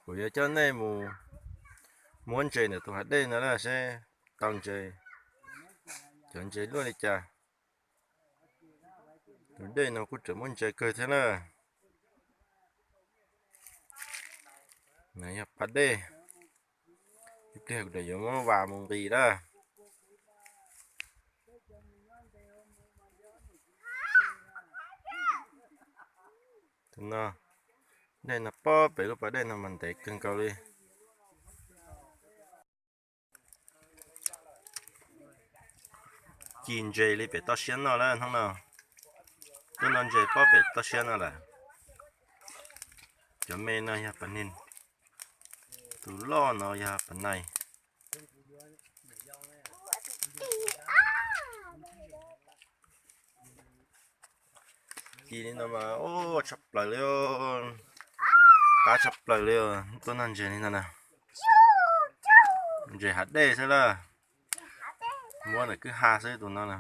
Kuv yuav coj nej mus muab ntses ntawm tus hav dej no na seb tau ntses, cov ntses luaj li cas. Tus dej no kuj tseem muaj ntses kawg thiab na. No yog pas dej, ib pliag kuv yuav muab vas mus nqis na. Tus no, dej no pob pem lub pas dej no mas ntev kawg nkaus li. Ci ntses li pem toj siab noj lawm hnub no. Tuaj noj ntses pob pem toj siab no lawm. Cov me no yog pas neeg, tus loj no yog pas nais. Ci li no mas tshaj plaws li, qab tshaj plaws li. Tuaj noj ntses li no na, ntses hav dej xwb lawm, muab ntawm kwj ha xwb tus no na.